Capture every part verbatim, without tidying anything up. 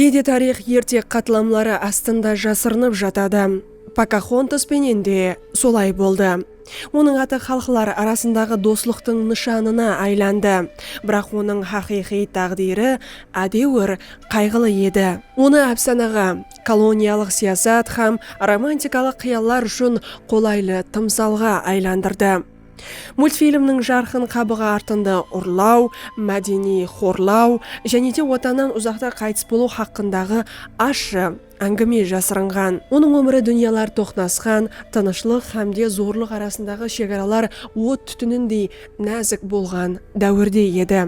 Geyde tariyx ertek qatlamları astında jasırınıp jatadı. Pokaxontas penen de solay boldı. Onıń atı xalıqlar arasındaǵı doslıqtıń nıshanına aylandı. Biraq onıń haqıyqıy táǵdiyri ádewir qayǵılı edi. Onı ápsanaǵa, koloniyalıq siyasat hám romantikalıq qıyallar ushın qolaylı tımsalǵa aylandırdı. Multfilmniń jarqın qabıǵı artında urlaw, mádeniy xorlaw jáne de Watannan uzaqta qaytıs bolıw haqqındaǵı ashshı áńgime jasırınǵan. Onıń ómiri dúnyalar toqnasqan, tınıshlıq hám de zorlıq arasındaǵı shegaralar ot tútinindey názik bolǵan dáwirde edi.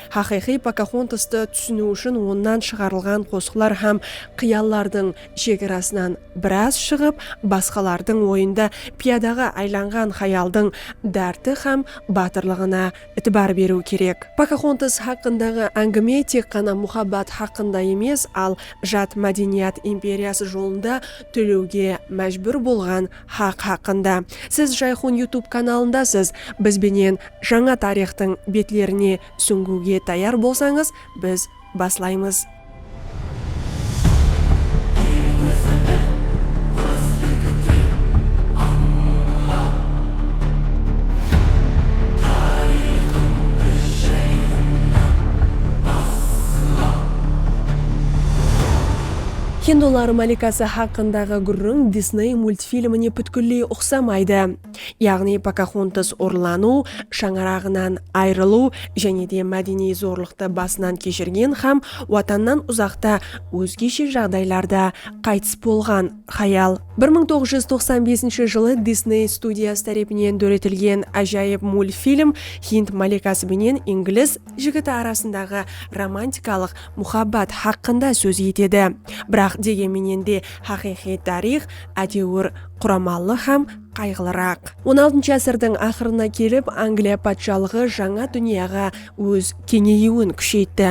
Haqıyqıy Pokaxontastı túsiniw ushın onnan shıǵarılǵan qosıqlar hám qıyallardıń shegarasınan biraz shıǵıp, basqalardıń oyında piyadaǵa aylanǵan hayaldıń dárti hám batırlıǵına itibar beriw kerek. Pokaxontas haqqındaǵı áńgime tek ǵana muhabbat haqqında emes, al jat mádeniyat imperiyası jolında tólewge májbúr bolǵan haq haqqında. Siz Jayxun YouTube kanalındasız. Biz benen jańa tariyxtıń betlerine súńgiwge tayar bolsańız, biz baslaymız. Hindular malikası haqqındaǵı gúrriń Disney multfilmine pútkilley uqsamaydı. Yaǵnıy Pokaxontas urlanıw, shańaraǵınan ayrılıw jáne de mádeniy zorlıqtı basınan keshirgen hám Watannan uzaqta ózgeshe jaǵdaylarda qaytıs bolǵan hayal. Bir mıń toǵız júz toqsan besinshi jılı Disney studiyası tárepinen dóretilgen ájayıp multfilm hind malikası benen ingliz jigiti arasındaǵı romantikalıq muhabbat haqqında sóz etedi. Biraq, degen menen de, haqıyqıy tariyx ádewir quramalı hám qayǵılıraq. On altınshı ásirdiń aqırına kelip, Angliya patshalıǵı jańa dúnyaǵa óz keńeyiwin kúsheytti.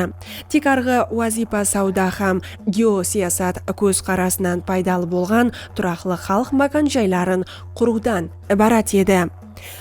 Tiykarǵı wazıypa sawda hám geosiyasat kózqarasınan paydalı bolǵan turaqlı xalıq mákan jayların qurıwdan ibarat edi.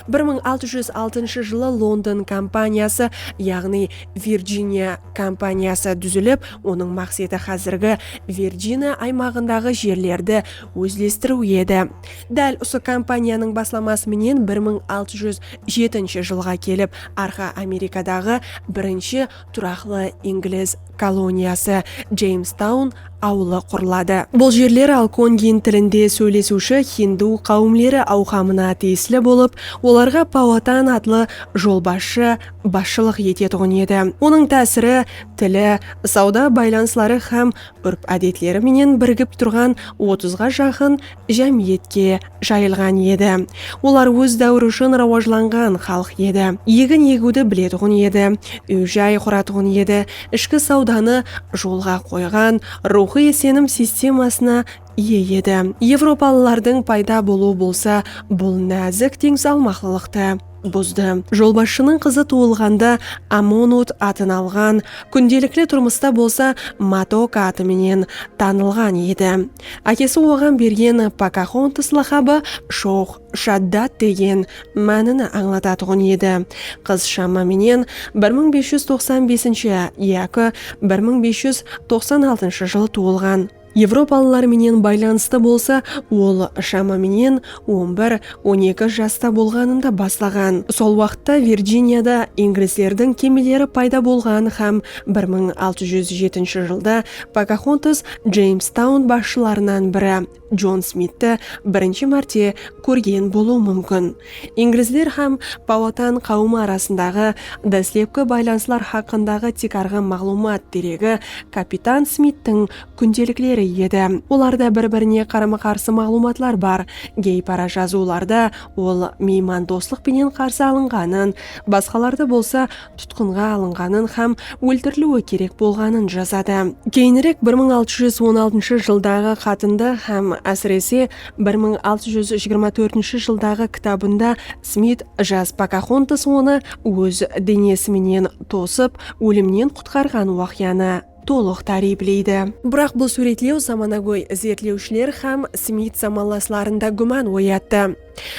Bir mıń altı júz altınshı jılı London kompaniyası, yaǵnıy Virjiniya kompaniyası dúzilip, onıń maqseti házirgi Virjiniya aymaǵındaǵı jerlerdi ózlestiriw edi. Dál usı kompaniyanıń baslaması menen bir mıń altı júz jetinshi jılǵa kelip, Arqa Amerikadaǵı birinshi turaqlı ingliz koloniyası Jamestown awılı qurıladı. Bul jerler alkongin tilinde sóylesiwshi hindu qáwimleri awqamına tiyisli bolıp, olarǵa Pawatan atlı jolbasshı basshılıq etetuǵın edi. Onıń tásiri, tili, sawda baylanısları hám úrp-ádetleri menen birigip turǵan otızǵa jaqın jámiyetke jayılǵan edi. Olar óz dáwiri ushın rawajlanǵan xalıq edi. Egin egiwdi biletuǵın edi, úy-jay quratuǵın edi, ishki sawdanı jolǵa qoyǵan, ruwxıy isenim sistemasına iye edi. Evropalılardıń payda bolıwı bolsa bul názik teńsalmaqlılıqtı buzdı. Jolbasshınıń qızı tuwılǵanda Amonut atın alǵan, kúndelikli turmısta bolsa Matok atı menen tanılǵan edi. Ákesi oǵan bergen Pokaxontas laqabı shox shaddat degen mánini ańlatatuǵın edi. Qız shama menen bir mıń bes júz toqsan besinshi yaki bir mıń bes júz toqsan altınshı jılı tuwılǵan. Evropalılar menen baylanıstı bolsa ol shama menen on bir, on eki jasta bolǵanında baslaǵan. Sol waqıtta Virjiniyada inglizlerdiń kemeleri payda bolǵan hám bir mıń altı júz jetinshi jılda Pokaxontas Jamestown basshılarınan biri Jon Smitti birinshi márte kórgen bolıwı múmkin. Inglizler hám Pawatan qáwimi arasındaǵı dáslepki baylanıslar haqqındaǵı tiykarǵı maǵlıwmat deregi kapitan Smittiń kúndelikleri edi. Olarda bir-birine qarama-qarsı maǵlıwmatlar bar. Geypara jazıwlarda ol miymandoslıq penen qarsı alınǵanın, basqalarda bolsa tutqınǵa alınǵanın hám óltiriliwi kerek bolǵanın jazadı. Keyinirek bir mıń altı júz on altınshı jıldaǵı xatında hám, ásirese, bir mıń altı júz jigirma tórtinshi jıldaǵı kitabında Smit jas Pokaxontas onı óz denesi menen tosıp, ólimnen qutqarǵan waqıyanı tolıq táriypleydi. Biraq bul súwretlew zamanagóy izertlewshiler hám Smit zamanlaslarında gúman oyattı.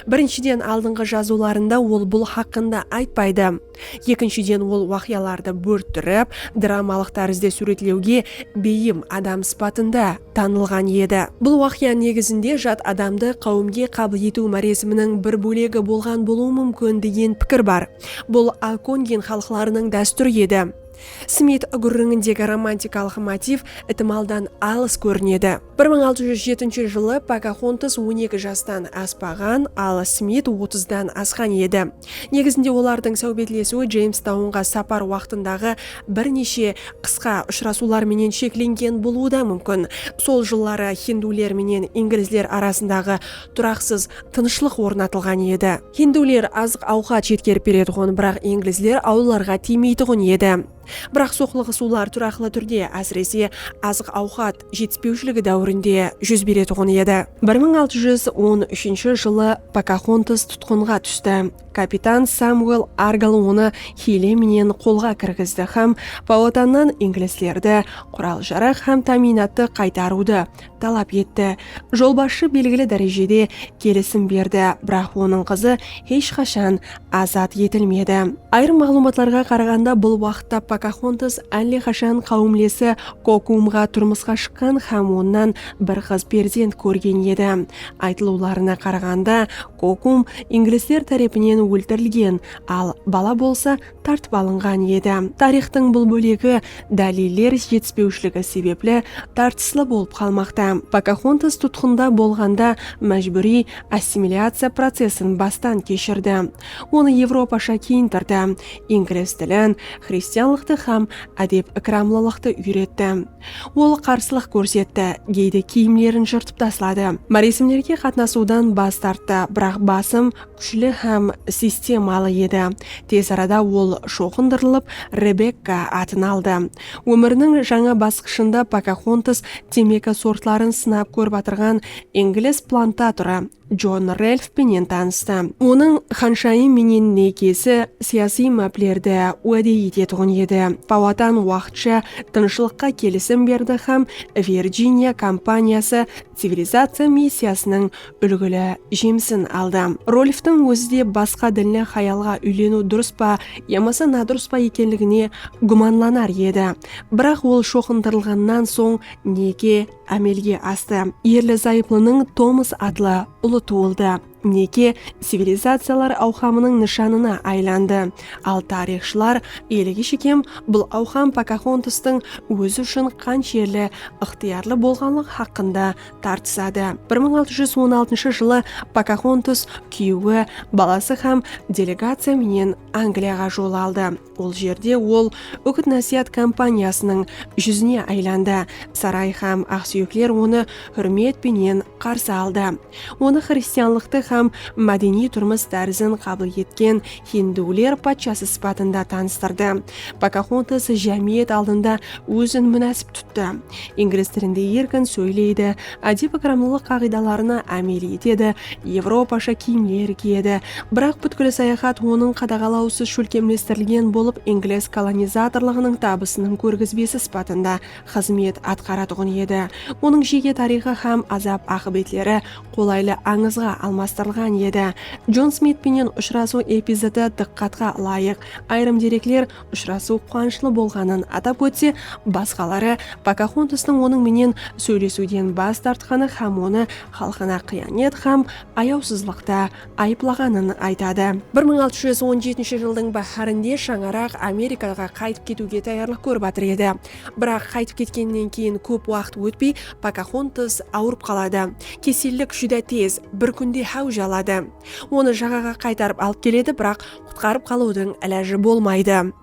Birinshiden, aldınǵı jazıwlarında ol bul haqqında aytpaydı. Ekinshiden, ol waqıyalardı bórttirip, dramalıq tárizde súwretlewge beyim adam sıpatında tanılǵan edi. Bul waqıya negizinde jat adamdı qáwimge qabıl etiw máresiminiń bir bólegi bolǵan bolıwı múmkin degen pikir bar. Bul alkongin xalıqlarınıń dástúri edi. Smit gúrrińindegi romantikalıq motiv itimaldan alıs kórinedi. Bir mıń altı júz jetinshi jılı Pokaxontas on eki jastan aspaǵan, al Smit otızdan asqan edi. Negizinde olardıń sáwbetlesiwi Jeymstaunǵa sapar waqtındaǵı bir neshe qısqa ushırasıwlar menen sheklengen bolıwı da múmkin. Sol jılları hinduler menen inglizler arasındaǵı turaqsız tınıshlıq ornatılǵan edi. Hinduler azıq-awqat jetkerip beretuǵın, biraq inglizler awıllarǵa tiymeytuǵın edi. Biraq soqlıǵısıwlar turaqlı túrde, ásirese, azıq-awqat jetispewshiligi dáwirinde júz beretuǵın edi. Bir mıń altı júz on úshinshi jılı Pokaxontas tutqınǵa tústi. Kapitan Samuel Argal onı hiyle menen qolǵa kirgizdi hám Paotannan inglizlerdi, qural-jaraq hám támiynattı qaytarıwdı talap etti. Jolbasshı belgili dárejede kelisim berdi, biraq onıń qızı hesh qashan azat etilmedi. Ayırım maǵlıwmatlarǵa qaraǵanda, bul waqıtta Pokaxontas álleqashan qáwimlesi Kokumǵa turmısqa shıqqan hám onnan bir qız perzent kórgen edi. Aytılıwlarına qaraǵanda, Kokum inglizler tárepinen óltirilgen, al bala bolsa tartıp alınǵan edi. Tariyxtıń bul bólegi dáliller jetispewshiligi sebepli tartıslı bolıp qalmaqta. Pokaxontas tutqında bolǵanda májbúriy assimilyaciya procesin bastan keshirdi. Onı evropasha kiyindirdi. Ingliz tilin, xristianlıqtı hám ádep-ikramlılıqtı úyretti. Ol qarsılıq kórsetti, geyde kiyimlerin jırtıp tasladı. Máresimlerge qatnasıwdan bas tarttı, biraq basım kúshli hám sistemalı edi. Tez arada ol shoqındırılıp, Rebekka atın aldı. Ómiriniń jańa basqıshında Pokaxontas temeki sortların sınap kórip atırǵan ingliz plantatorı Jon Relf penen tanıstı. Onıń xanshayım menen nekesi siyasiy máplerdi wáde etetuǵın edi. Paotan waqıtsha tınıshlıqqa kelisim berdi hám Virjiniya kompaniyası civilizaciya missiyasınıń úlgili jemisin aldı. Rolftıń ózi de basqa dinli hayalǵa úyleniw durıs pa yamasa nadurıs pa ekenligine gúmanlanar edi. Biraq ol shoqındırılǵannan soń neke ámelge astı. Erli-zayıplınıń Tomas atlı ulı tuwıldı. Neke civilizaciyalar awqamınıń nıshanına aylandı. Al tariyxshılar elege shekem bul awqam Pokaxontastıń ózi ushın qanshelli ıqtıyarlı bolǵanlıǵı haqqında tartısadı. Bir mıń altı júz on altınshı jılı Pokaxontas kúyewi, balası hám delegaciya menen Angliyaǵa jol aldı. Ol jerde ol úgit-násiyat kompaniyasınıń júzine aylandı. Saray hám aqsúyekler onı húrmet penen qarsı aldı. Onı xristianlıqtı hám mádeniy turmıs tárizin qabıl etken hinduler patshası sıpatında tanıstırdı. Pokaxontas jámiyet aldında ózin múnásip tuttı. Ingliz tilinde erkin sóyleydi, ádep-ikramlılıq qaǵıydalarına ámel etedi, evropasha kiyimler kiyedi. Biraq pútkil sayaxat onıń qadaǵalawsız shólkemlestirilgen bolıp, ingliz kolonizatorlıǵınıń tabısınıń kórgizbesi sıpatında xızmet atqaratuǵın edi. Onıń jeke tariyxı hám azap-aqıbetleri qolaylı ańızǵa almastırılǵan edi. Jon Smit penen ushırasıw epizodı dıqqatqa ılayıq. Ayırım derekler ushırasıw quwanıshlı bolǵanın atap ótse, basqaları Pokaxontastıń onıń menen sóylesiwden bas tartqanı hám onı xalqına qıyanet hám ayawsızlıqta ayıplaǵanın aytadı. Bir mıń altı júz on jetinshi jıldıń báhárinde shańaraq Amerikaǵa qaytıp ketiwge tayarlıq kórip atır edi. Biraq qaytıp ketkennen keyin kóp waqıt ótpey Pokaxontas awırıp qaladı. Kesellik júdá tez, bir kúnde háwij aladı. Onı jaǵaǵa qaytarıp alıp keledi, biraq qutqarıp qalıwdıń ilajı bolmaydı.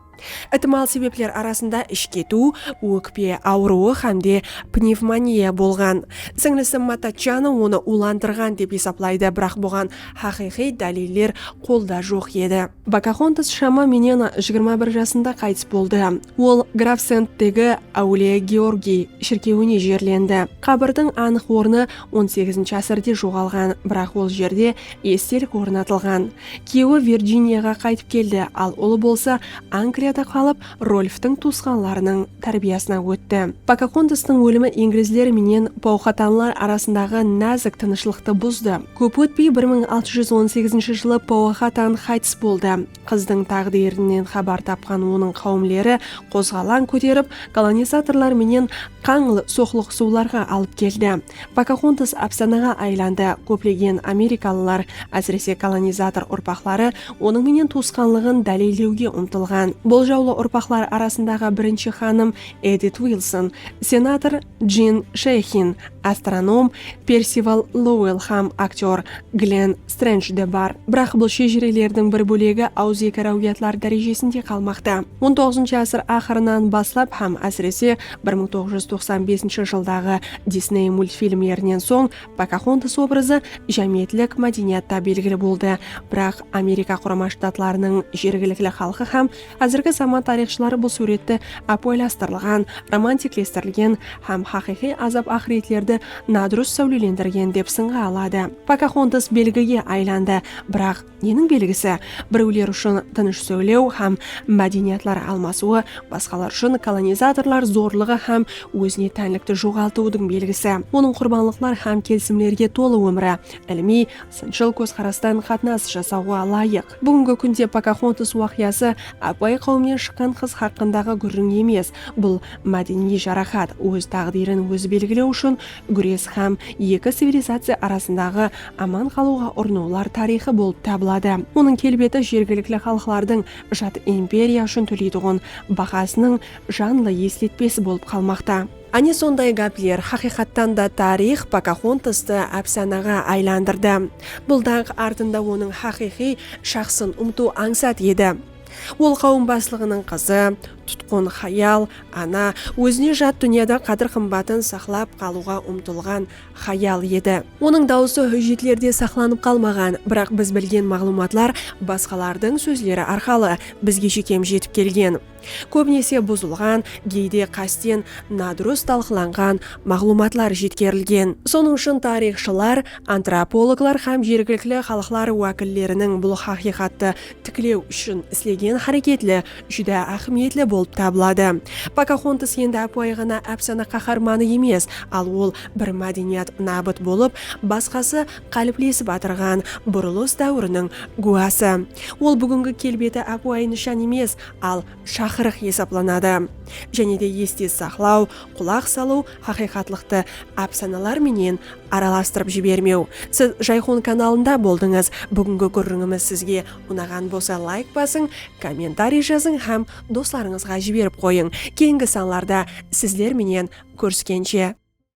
Itimal sebepler arasında ish ketiw, ókpe awırıwı hám de pnevmoniya bolǵan. Sińlisi Matachana onı uwlandırǵan dep esaplaydı, biraq buǵan haqıyqıy dáliller qolda joq edi. Pokaxontas shama menen jigirma bir jasında qaytıs boldı. Ol Gravsenddegi Áwliye Georgiy shirkewine jerlendi. Qábirdiń anıq ornı on segizinshi ásirde joǵalǵan, biraq ol jerde estelik ornatılǵan. Kúyewi Virjiniyaǵa qaytıp keldi, al ulı bolsa Angliya Angliyada qalıp, Rolftiń tuwısqanlarınıń tárbiyasına ótti. Pokaxontastıń ólimi inglizler menen Pouxatanlar arasındaǵı názik tınıshlıqtı buzdı. Kóp ótpey, bir mıń altı júz on segizinshi jılı Pouxatan qaytıs boldı. Qızdıń táǵdirinen xabar tapqan onıń qáwimleri qozǵalań kóterip, kolonizatorlar menen qanlı soqlıǵısıwlarǵa alıp keldi. Pokaxontas ápsanaǵa aylandı. Kóplegen amerikalılar, ásirese kolonizator urpaqları, onıń menen tuwısqanlıǵın dálillewge umtılǵan. Boljawlı urpaqlar arasındaǵı birinshi xanım Edit Uilson, senator Jin Sheyxin, astronom Persival Louell hám aktyor Glen Strendj de bar. Biraq bul shejirelerdiń bir bólegi awızeki ráwiyatlar dárejesinde qalmaqta. On toǵızınshı ásir aqırınan baslap hám, ásirese, bir mıń toǵız júz toqsan besinshi jıldaǵı Disney multfilmlerinen soń Pokaxontas obrazı jámiyetlik mádeniyatta belgili boldı. Biraq Amerika Qurama Shtatlarınıń jergilikli xalqı hám házirgi zaman tariyxshıları bul súwretti ápiwayılastırılǵan, romantiklestirilgen hám haqıyqıy azap-aqıretlerdi nadurıs sáwlelendirgen dep sınǵa aladı. Pokaxontas belgige aylandı, biraq neniń belgisi? Birewler ushın tınısh sóylew hám mádeniyatlar almasıwı, basqalar ushın kolonizatorlar zorlıǵı hám ózine tánlikti joǵaltıwdıń belgisi. Onıń qurbanlıqlar hám kelisimlerge tolı ómiri, ilimiy, sınshıl kózqarastan qatnas jasawǵa ılayıq. Búgingi kúnde Pokaxontas waqıyası ápiwayı qáwimnen shıqqan qız haqqındaǵı gúrriń emes. Bul mádeniy jaraqat, óz táǵdirin ózi belgilew ushın gúres hám eki civilizaciya arasındaǵı aman qalıwǵa urınıwlar tariyxı bolıp tabıladı. Onıń kelbeti jergilikli xalıqlardıń jat imperiya ushın tóleytuǵın bahasınıń janlı esletpesi bolıp qalmaqta. Áne, sonday gápler haqıyqattan da tariyx Pokaxontastı ápsanaǵa aylandırdı. Bul dańq artında onıń haqıyqıy shaxsın umıtıw ańsat edi. Ol qáwim baslıǵınıń qızı, tutqın hayal, ana, ózine jat dúnyada qádir-qımbatın saqlap qalıwǵa umtılǵan hayal edi. Onıń dawısı hújjetlerde saqlanıp qalmaǵan, biraq biz bilgen maǵlıwmatlar basqalardıń sózleri arqalı bizge shekem jetip kelgen. Kóbinese buzılǵan, geyde qásten nadurıs talqılanǵan maǵlıwmatlar jetkerilgen. Sonıń ushın tariyxshılar, antropologlar hám jergilikli xalıqlar wákilleriniń bul haqıyqattı tiklew ushın islegen háreketli júdá áhmiyetli bolıp tabıladı. Pokaxontas endi ápiwayı ǵana ápsana qaharmanı emes, al ol bir mádeniyat nabıt bolıp, basqası qáliplesip atırǵan burılıs dáwiriniń gúwası. Ol búgingi kelbeti ápiwayı nıshan emes, al shaqırıq esaplanadı. Jáne de este saqlaw, qulaq salıw, haqıyqatlıqtı ápsanalar menen aralastırıp jibermew. Siz Jayxun kanalında boldıńız. Búgingi gúrrińimiz sizge unaǵan bolsa, layk basıń, kommentariy jazıń hám doslarıńızǵa jiberip qoyıń. Keyingi sanlarda sizler menen kóriskenshe!